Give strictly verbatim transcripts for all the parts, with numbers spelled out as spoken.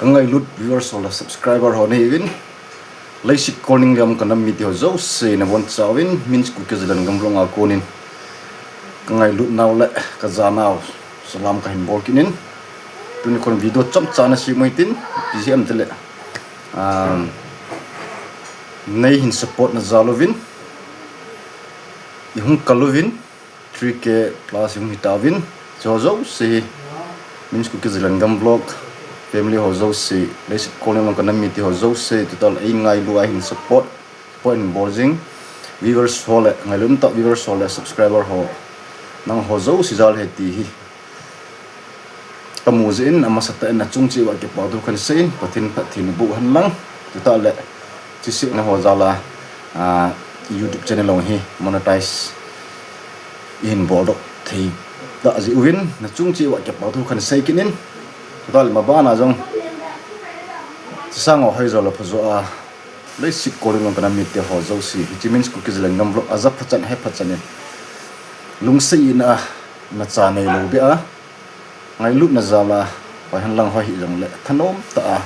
Ka ngailut viewers ho le subscriber ho nahiuvin, leiset kolning lam kanam mite ho jouse nabonchauvin, Min's Kuki Zalengam vlog a konin ka ngailut nau le ka janau salam kahin bol kit in. Tuni khon video chomcha nasem u hitin, ipi jeh ham itile, ah, neihin support na jal uvin, ihung kal uvin, three K plus ihung hitauvin, hiche ho jouse hi, Min's Kuki Zalengam vlog family ho jouse, leiset kolning lam kanam mite ho jouse, tuta le eingailu a hin support, support hin bol jing viewers ho le, ngailut umtah viewers ho le subscriber ho, nangho jouse jal ahi ti hi kamu jeh in, amasatah in nachung cheh uva kipa thu kahin seiyin, Pathen phatthei naboh hen lang. Tuta le, chusei naho jal a, ah, YouTube channel jong hi monetize ihin boldoh thei tah jeh uvin, nachung cheh uva kipa thu kahin sei kit in. Tuta le, maban a jong chusang ho hoi jo le pha jo a, leiset kolning lam kanam mite ho jouse, hiche Min's Kuki Zalengam vlog a ja phachan, he phachan in, lungset in a nacha neilou beh a, ngailutna jal a, pai hen lang ho hijongle thanom tah a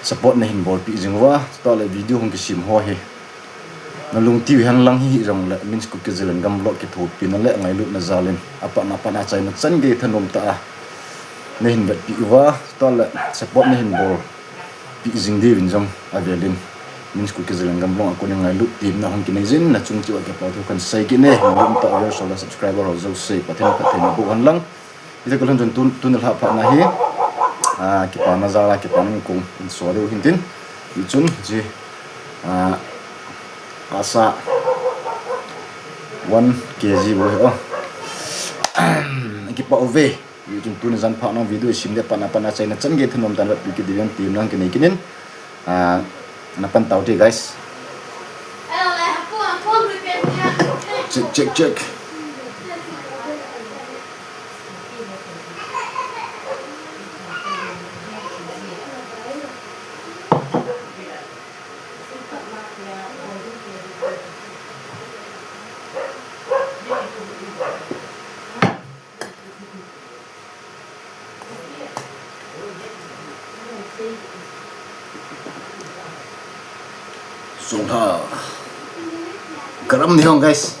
support nahin bolpeh jing uva, tuta le video hung kisem ho hi nalungtup hen lang hi hijongle, Min's Kuki Zalengam vlog kithopina le ngailutna jal in, apatna, apatna achaina chan gei thanom tah a nahin vetpeh uva, tuta le support nahin bolpeh jing diuvin jong avel in, Min's Kuki Zalengam vlog a konin ngailut temna hung kinei jin, nachung cheh uva kipa thu kahin sei kit e, ngailut umtah viewers ho le subscriber ho jouse, Pathen phatthei naboh hen lang. Hiti kalhun chun tu, tuni lhah phatna hi, ah, kipana jal a, kipana in kong in so diu hintin. Hichun, hiche, ah, asa one K G bou hi, oh. Kipah uve. Hichun tuni jan phatna video isem le apatna, apatna achaina chan gei thanom tah in vetpeh kit diuvin temna hung kinei kit in. Ah, napan tau te, guys. Check, check, check. Sungha. Garam ni hong, guys.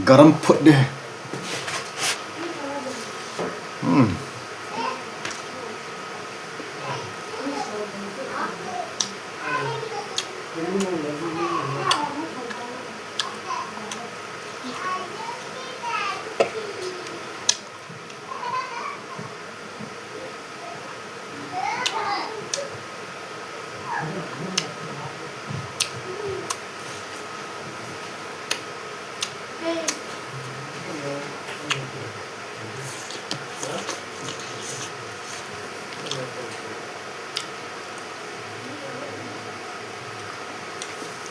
Garam phut de. Hmm.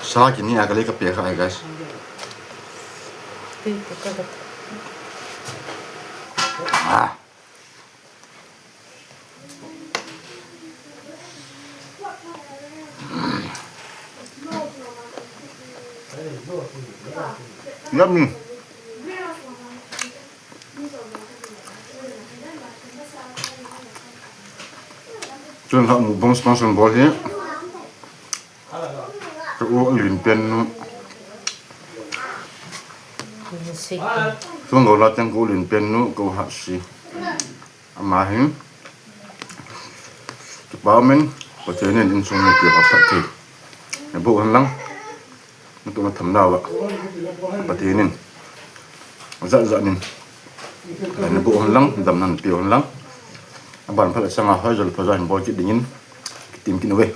Sa kini a kali ka pe kha, guys. Ah. Yummy. Chun ha mukbang sponsor bol hi. Ka u Linpen nu. Sung go la chang ka u Linpen nu, ka u Hatsi. Ama hin. Kipa umin, Pathen in insung mipi ho phatthei naboh hen lang. Natoh nathamna uva Pathen in ajat jat in naboh hen lang, damna napeh hen lang. Aban phat le sanga hoi jo le pha jo hin bol kit dingin kitem kit uve.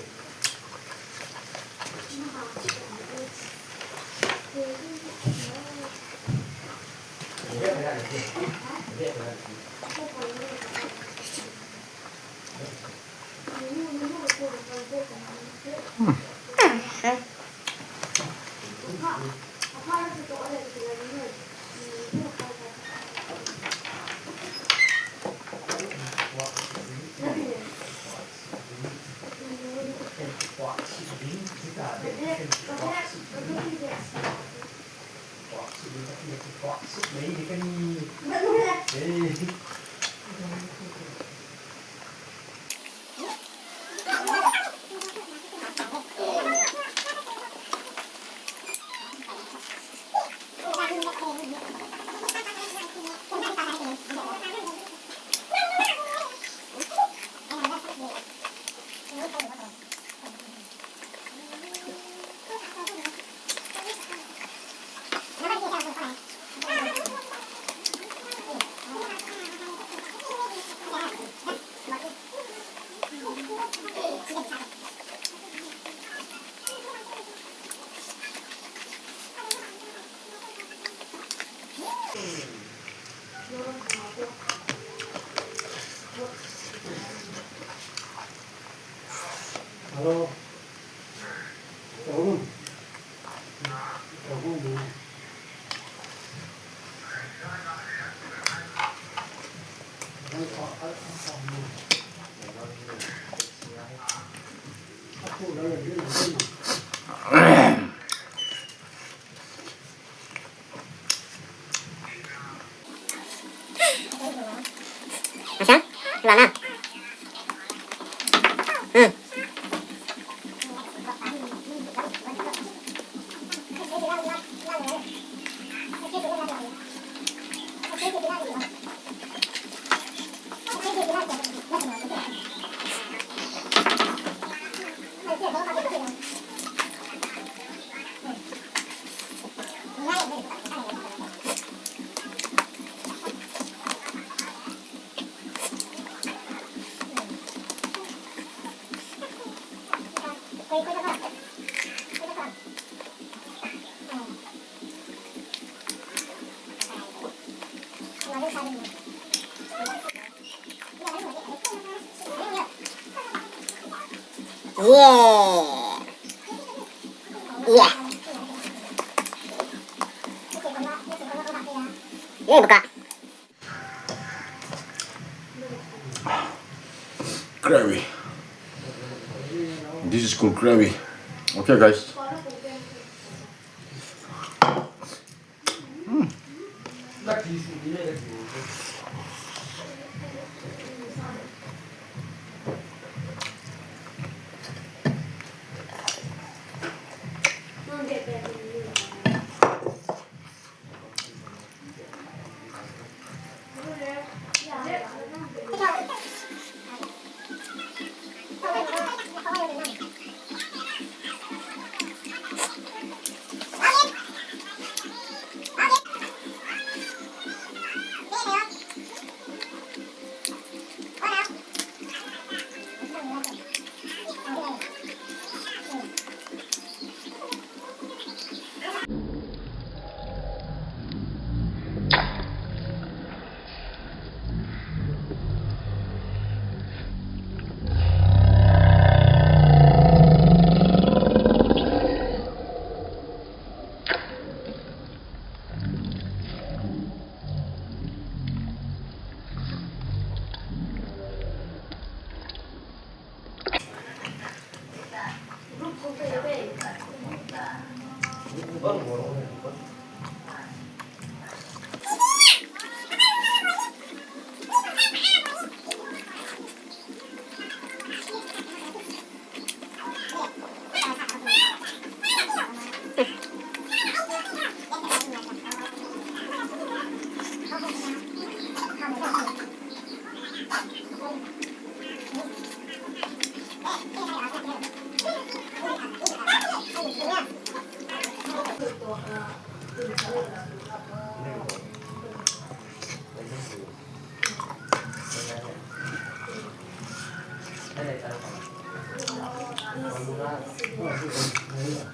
Asam? Lama. Hmm. Yeah. Yeah. Yeah, buka. Gravy. This is called gravy. Okay, guys. Mm.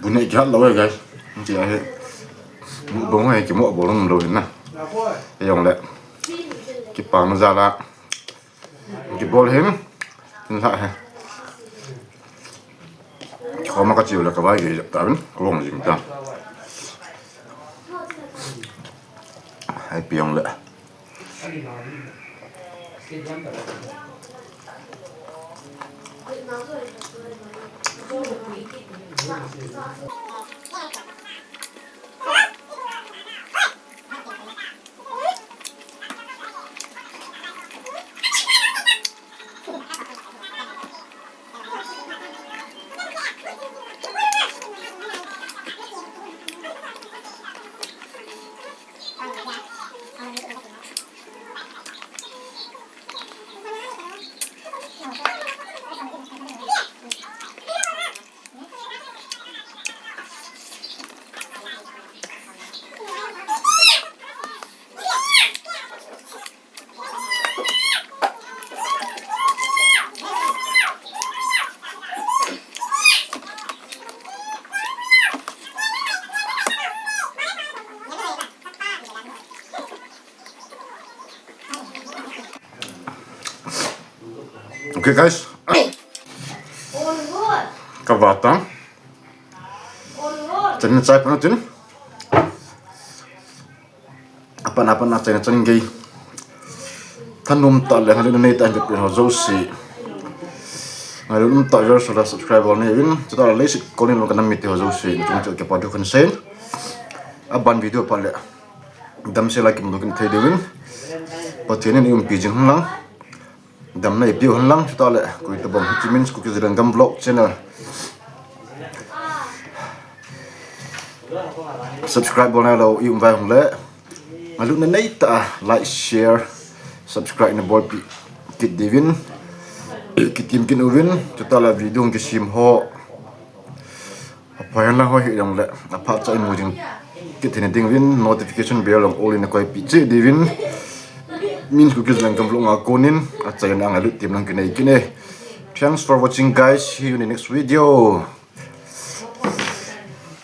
Bu nei kihat lou e, guys. Hiti ahi. Mukbang hi kimoh bol lou hin na. Hijong le. Kipana jal a kibol hin. Hin lha hi. Khoma ka chiu le ka vai gei jep ta vin. Ka long jing ta. Hai piang le. Guys, kavah tan. Chan in chai pan tin. Apan apan a chai na chan gei. Thanom tah le ngailut na neitah hin kapen ho jouse. Ngailut umtah viewers le subscriber neiyuvin. Chutah le leiset konin kanam mite ho jouse. Nachung cheh a kipa thu kahin seiyin. Aban video phat le damsel a kimuto kit thei diuvin Pathen in eiumpi jing hen lang. Damna eipeh hen lang, chutah le, koi tobang hiche Min's Kuki Zalengam Vlog channel subscribe bol nailou ium vai hung le, ngailutna neitah a like, share, subscribe nabolpeh kit diuvin, kitem kit uvin, chutah le video hung kisem ho apha henlang ho hijongle, aphat cha imu jing kit theina dinguvin notification bell jong all in nakoipeh cheh diuvin, Min's Kuki Zalengam Vlog a konin achaina a ngailut temna kinei kit e. Thanks for watching, guys. See you in the next video.